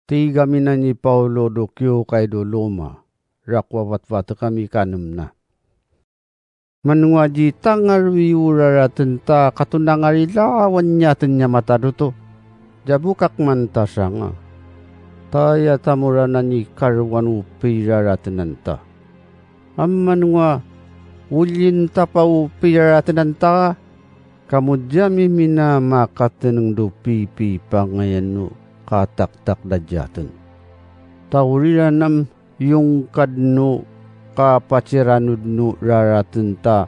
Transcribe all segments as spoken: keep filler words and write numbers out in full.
Te ikamina ni Bauro rokio kairo Roma, ra ko a watawatakami kanemna. Mwanua ti tanga ruiu raraten ta katonangarilawan iaten aia mataroto. Ti a bukak man ta tianga. Taian tamorana ni karuan ubei raratenan ta. Am mwanua, ulin taba ubei raratenan ta, kam uti ami mina ma kateneng rubibi bangaian kataktak raiaten. Tauriran am iungkan kabwatiraan raraten ta,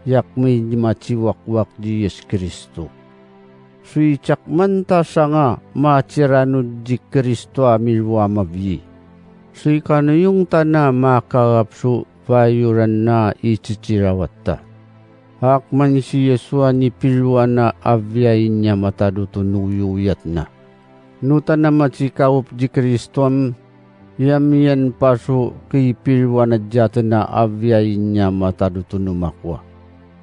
iakmai ni mati wakwak Iesu Kristo. Ti a bukak man ta tianga ma tiranuti Kristo ami ruamwaiu. Ti kanoiung tana ma karabwarabwa bwa e oranna ititirawa ta. Ak man ti Iesu ni biruana aviaia aia mataroto n uiuiatna. N utanama ti kaubwi Kristo am, iam ian bati ke biruana iatena aviaia aia mataroto n umakua.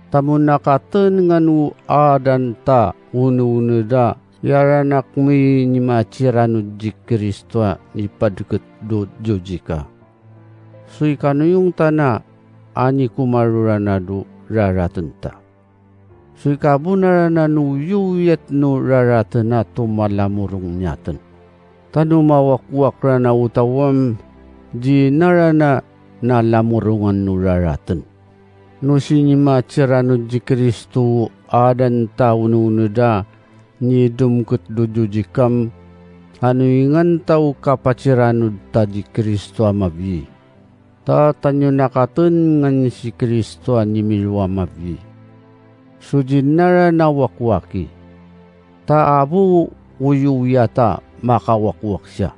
Tamuna katenengan aran ta ununira, i aran akmai ni ma tiranuti Kristo ni batiket Tiotiko. Ti kanoiung tana a ni kumarorana raraten ta. Ti kabunarana n uiuiat n raratena to mwalamurung iaten. Tano ma wakwak rana utauam, ti narana n lamurungan raraten. N uti ni ma tiranuti Kristo aran ta ununira, ni dumket Tiotikam, a nuingan tau kabwatiraan tati Kristo amwaiu. Ta tanio na katenengan ti Kristo ni miruamwaiu. Ti uti n ara na wakwaki. Ta a boo uiuiata ma kawakwaktia.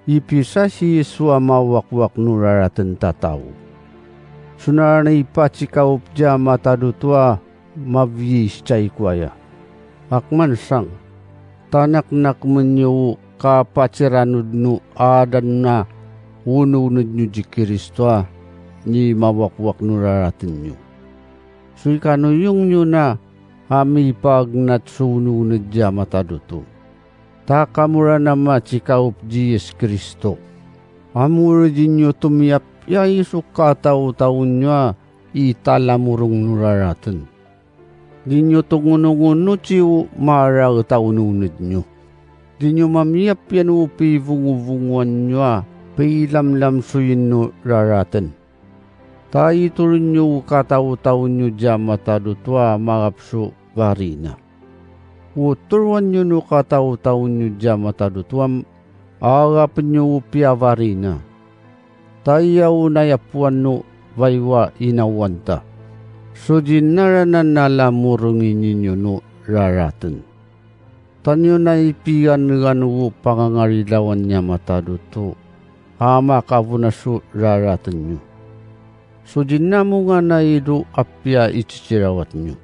I bita ti Iesu ma wakwak n raraten ta tau. Ti na ranai bwa ti kaubwi aia mataroto mwaiu ti a ikoaia. Ak man tiang, tanakonak mweneu kabwatiraan aran na ununira Kristo ni mawakwak n raratenio. Ti kanoiung nio na ami bwakangan ti ununira aia mataroto. Ta kamurana ma ti kaubwi Iesu Kristo. Am ure ti n oto ma abia ituk katautaunio i talamurung n raraten. Ti n oto ngonongonotiu ma ara taununio. Ti n omami abia n ubi bunguanio a beilamlam tuin raraten. Ta itorinio katautaunio aia mataroto ma rabwatina. Uotoruanio katautaunio aia mataroto ma rabwatinio bia bwatina. Ta iai au naiabuan baiwa inawan ta. Ti uti n ara na lamurung inio n raraten. Tanio na ibian ngkana bwangangarilawan aia mataroto. A ma kabunati raratenio. Ti uti n amungana iru abia ititirawatinio.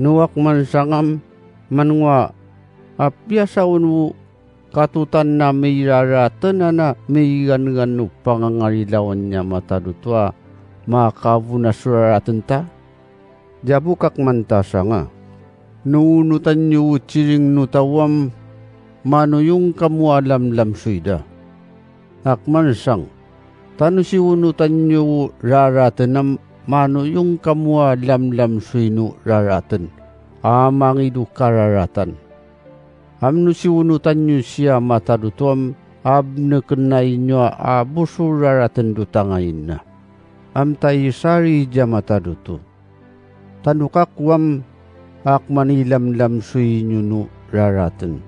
N uak man tiangam, mwanua abia tiaunu katutan ami raraten ana mei ngkana bwangangarilawan aia mataroto ma kabunati raraten ta. Ti a bukak man ta tianga. N unutanio tiring n utauam, manoiung kam ua lamlam tuira. Ak man tiang. Tano ti unutanio raratenam, manoiung kam ua lamlam tuin raraten. A mwangiru kararatan. Am n uti unutanio ti aia mataroto ma abnekennainio a butu raraten rotangaina. Am tai tari aia mataroto. Tano kakuam, ak mani lamlam tuinio n raraten.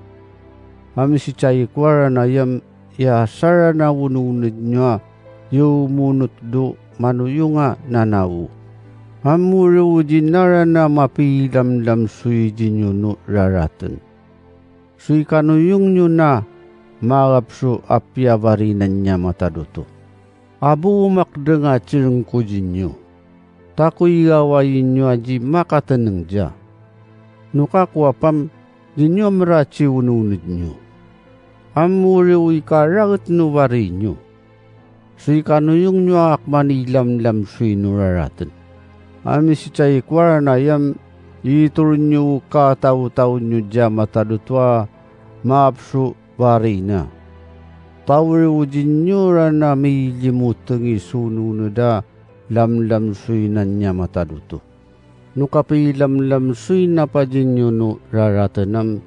Am ti tai koarana iam, ia tiarana ununio a iu munut ru manoiunga nanau. Am ure uti n ara na ma beilamlam tuinio n raraten. Ti kanoiung nio na ma rabwati abia bwarinan aia mataroto. A boo makrenga tiringkuinio. Taku irawainio a ti ma katenengaia. N ukaku abam, ti n omara ti ununio. Am ure ui karauti n bwarinio. Ti kanoiung nio ak mani lamlam tuin raraten. Am ti tai koarana iam, itorinio katautaunio aia mataroto ma rabwati bwarina. Tauri utinyo rana mei rimuteng i sununera lamlam suinan aia matarutu. Nuka pei lamlam suina bwa tinyo nu raratenam,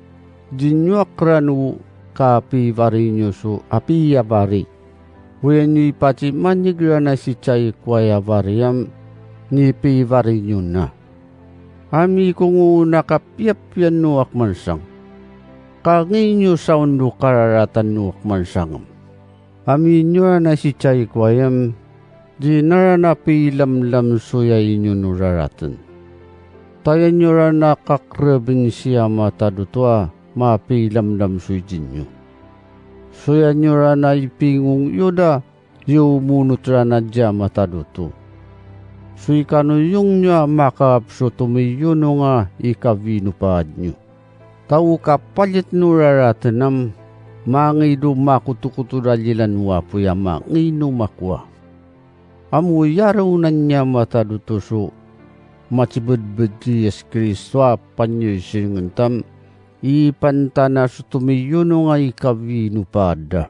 tinyo akranu ka pei wareinyo su a pei a warei. Wene bwa ti manik rana titia ikoa ae waream, ni pei wareinyo na. Ami kongo na kapiapian nuak mwansang. Kangeinyo tiaon nuka raratan nuak mwansangam. Ami nora na titia ikoaeam, ti nara na pei lamlam suia inyo nu raraten. Taian nora na kakrebin tia matarutua, ma pei lamlam suitinyo. Suia nora na ipingung iota, iu munut rana tia matarutu. Sui kanoiong nyoa ma kaab sotomei iononga i kawinubanyo. Tau kabwaret nu raratenam, ma ngei nu makutukutu rariran uabwi a ma ngei nu makua. Am uia reunan aia matarutu su, ma tibwetibwet Iesu Kristo a bwanio itiringintam, i bantana sotomei iononga i kawinubara.